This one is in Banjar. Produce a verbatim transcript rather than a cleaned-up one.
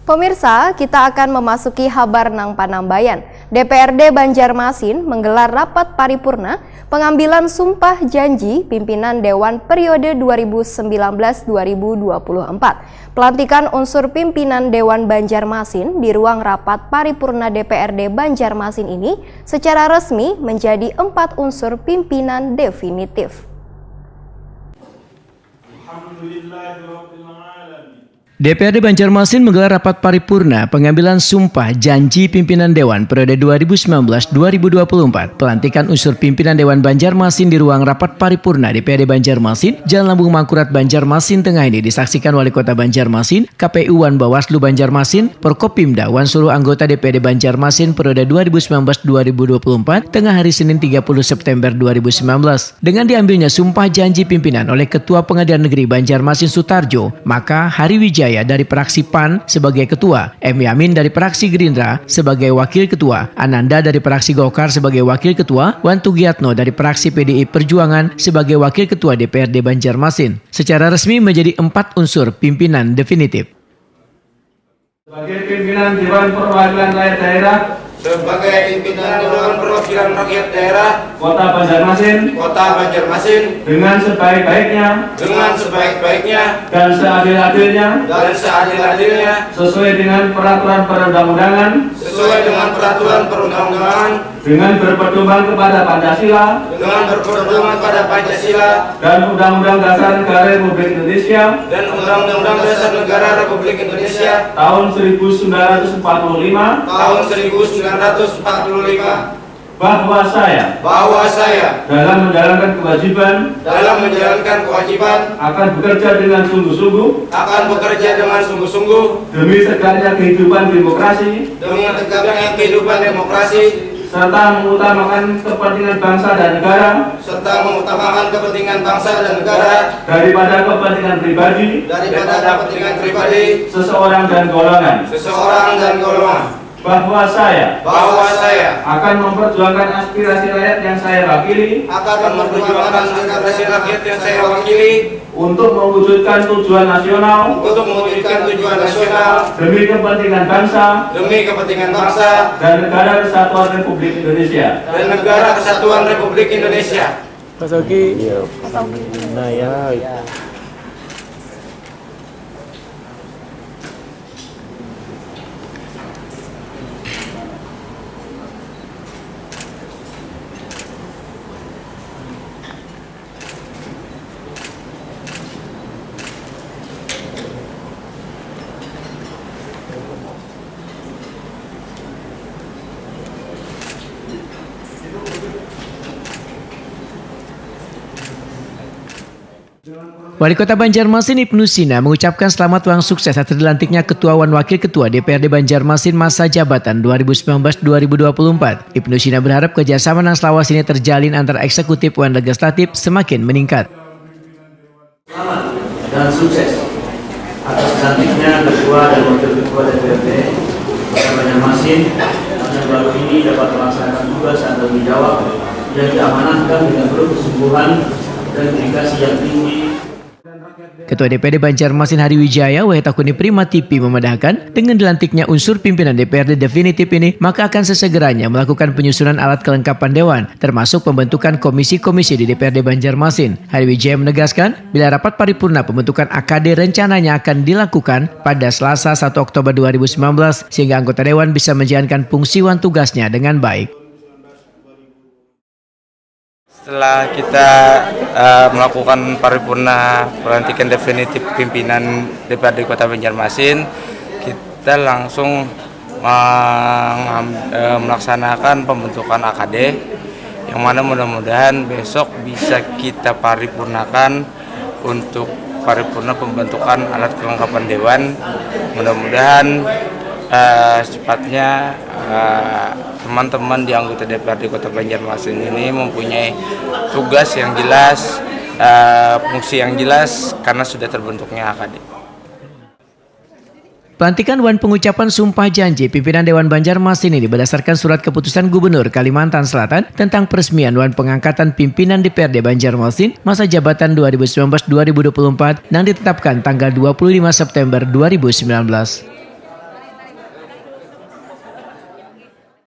Pemirsa, kita akan memasuki habar nang panambayan. D P R D Banjarmasin menggelar rapat paripurna pengambilan sumpah janji pimpinan Dewan periode dua ribu sembilan belas dua ribu dua puluh empat. Pelantikan unsur pimpinan Dewan Banjarmasin di ruang rapat paripurna D P R D Banjarmasin ini secara resmi menjadi empat unsur pimpinan definitif. D P R D Banjarmasin menggelar rapat paripurna pengambilan sumpah janji pimpinan Dewan periode dua ribu sembilan belas dua ribu dua puluh empat. Pelantikan unsur pimpinan Dewan Banjarmasin di ruang rapat paripurna D P R D Banjarmasin, Jalan Lambung Mangkurat, Banjarmasin Tengah ini disaksikan Wali Kota Banjarmasin, K P U wan Bawaslu Banjarmasin, Forkopimda wan seluruh anggota D P R D Banjarmasin periode dua ribu sembilan belas dua ribu dua puluh empat, tengah hari Senin tiga puluh September dua ribu sembilan belas. Dengan diambilnya sumpah janji pimpinan oleh Ketua Pengadilan Negeri Banjarmasin Sutarjo, maka Hari Wijaya dari fraksi pan sebagai ketua, M Yamin dari fraksi Gerindra sebagai wakil ketua, Ananda dari fraksi Golkar sebagai wakil ketua, wan Tugiatno dari fraksi P D I Perjuangan sebagai wakil ketua D P R D Banjarmasin, secara resmi menjadi empat unsur pimpinan definitif. Sebagai pimpinan Dewan Perwakilan Rakyat Daerah. Sebagai pimpinan Dewan Perwakilan Rakyat Daerah. Kota Banjarmasin. Kota Banjarmasin. Dengan sebaik-baiknya. Dengan sebaik-baiknya. Dan seadil-adilnya. Dan seadil-adilnya. Sesuai dengan peraturan perundang-undangan. Sesuai dengan peraturan perundang-undangan. Dengan berpedoman kepada Pancasila. Dengan berpedoman pada Pancasila. Dan Undang-Undang Dasar Negara Republik Indonesia. Dan Undang-Undang Dasar Negara Republik Indonesia. Tahun seribu sembilan ratus empat puluh lima. Tahun seribu sembilan ratus empat puluh lima. Bahwa saya. Bahwa saya. Dalam menjalankan kewajiban. Dalam menjalankan kewajiban. Akan bekerja dengan sungguh-sungguh. Akan bekerja dengan sungguh-sungguh. Demi tegaknya kehidupan demokrasi. Demi tegaknya kehidupan demokrasi. Serta mengutamakan kepentingan bangsa dan negara. Serta mengutamakan kepentingan bangsa dan negara. Daripada kepentingan pribadi. Daripada kepentingan pribadi. Seseorang dan golongan. Seseorang dan golongan. Bahwa saya. Bahwa saya. Akan memperjuangkan aspirasi rakyat yang saya wakili. Akan memperjuangkan aspirasi rakyat yang saya wakili. Untuk mewujudkan tujuan nasional. Untuk mewujudkan tujuan nasional. Demi kepentingan bangsa. Demi kepentingan bangsa. Dan Negara Kesatuan Republik Indonesia. Dan Negara Kesatuan Republik Indonesia. Mas Oki. Iya. Nah, ya. Wali Kota Banjarmasin Ibnu Sina mengucapkan selamat wan sukses atas dilantiknya Ketua wan Wakil Ketua D P R D Banjarmasin masa jabatan dua ribu sembilan belas dua ribu dua puluh empat. Ibnu Sina berharap kerjasama nang selawas ini terjalin antara eksekutif wan legislatif semakin meningkat. Selamat dan sukses atas dilantiknya Ketua dan Wakil Ketua D P R D Kota Banjarmasin yang baru ini dapat melaksanakan tugas dan tanggung jawab yang diamanahkan dengan penuh kesungguhan dan dedikasi yang tinggi. Ketua D P R D Banjarmasin Hari Wijaya, W H Takuni Prima T V, memandangkan, dengan dilantiknya unsur pimpinan D P R D definitif ini, maka akan sesegeranya melakukan penyusunan alat kelengkapan dewan, termasuk pembentukan komisi-komisi di D P R D Banjarmasin. Hari Wijaya menegaskan, bila rapat paripurna pembentukan A K D rencananya akan dilakukan pada Selasa satu Oktober dua ribu sembilan belas, sehingga anggota dewan bisa menjalankan fungsi wan tugasnya dengan baik. Setelah kita, eh, melakukan paripurna pelantikan definitif pimpinan D P R D Kota Banjarmasin, kita langsung mengam-, eh, melaksanakan pembentukan A K D, yang mana mudah-mudahan besok bisa kita paripurnakan untuk paripurna pembentukan alat kelengkapan dewan. Mudah-mudahan, eh, secepatnya, eh, teman-teman di anggota D P R D Kota Banjarmasin ini mempunyai tugas yang jelas, eh, fungsi yang jelas karena sudah terbentuknya A K D. Pelantikan wan pengucapan sumpah janji pimpinan Dewan Banjarmasin ini berdasarkan surat keputusan Gubernur Kalimantan Selatan tentang peresmian wan pengangkatan pimpinan D P R D Banjarmasin masa jabatan dua ribu sembilan belas dua ribu dua puluh empat nang ditetapkan tanggal dua puluh lima September dua ribu sembilan belas.